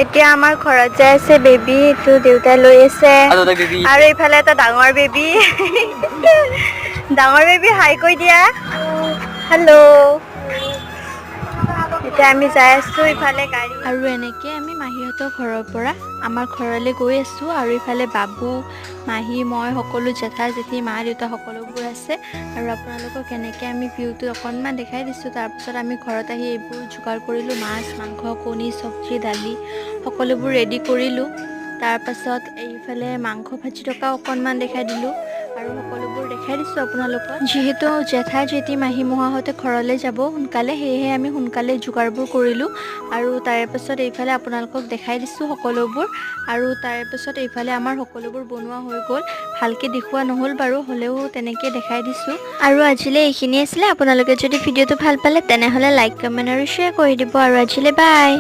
এতিয়া আমাৰ ঘৰত যাই আছে বেবী, এইটো দেউতাই লৈ আছে। আৰু এটা বেবী। আৰু এইফালে এটা ডাঙৰ বেবী। ডাঙৰ বেবী, হাই কৈ দিয়া। হেল্ল'। এতিয়া আমি যাই আছো ইফালে গাড়ী। আৰু এনেকে আমি মাহীহঁতৰ ঘৰৰ পৰা আমাৰ ঘৰলৈ গৈ আছো। আৰু ইফালে বাবু, মাহী, মই সকলো, জেঠা জেঠী, মা দেউতা সকলোবোৰ আছে। আৰু আপোনালোকক কেনেকৈ আমি ভিউটো অকণমান দেখাই দিছোঁ। তাৰপিছত আমি ঘৰত আহি এইবোৰ যোগাৰ কৰিলোঁ, মাছ, মাংস, কণী, চব্জি, দালি সকলোবোৰ ৰেডি কৰিলোঁ। তাৰপাছত এইফালে মাংস ভাজি থকা অকণমান দেখাই দিলোঁ আৰু সকলোবোৰ দেখাই দিছোঁ আপোনালোকক। যিহেতু জেঠা জেঠী, মাহী মহাহঁতে ঘৰলৈ যাব সোনকালে, সেয়েহে আমি সোনকালে যোগাৰবোৰ কৰিলোঁ। আৰু তাৰে পাছত এইফালে আপোনালোকক দেখাই দিছোঁ সকলোবোৰ। আৰু তাৰে পাছত এইফালে আমাৰ সকলোবোৰ বনোৱা হৈ গ'ল। ভালকৈ দেখুওৱা নহ'ল বাৰু, হ'লেও তেনেকৈ দেখাই দিছোঁ। আৰু আজিলৈ এইখিনি আছিলে। আপোনালোকে যদি ভিডিঅ'টো ভাল পালে, তেনেহ'লে লাইক, কমেণ্ট আৰু শ্বেয়াৰ কৰি দিব। আৰু আজিলৈ বাই।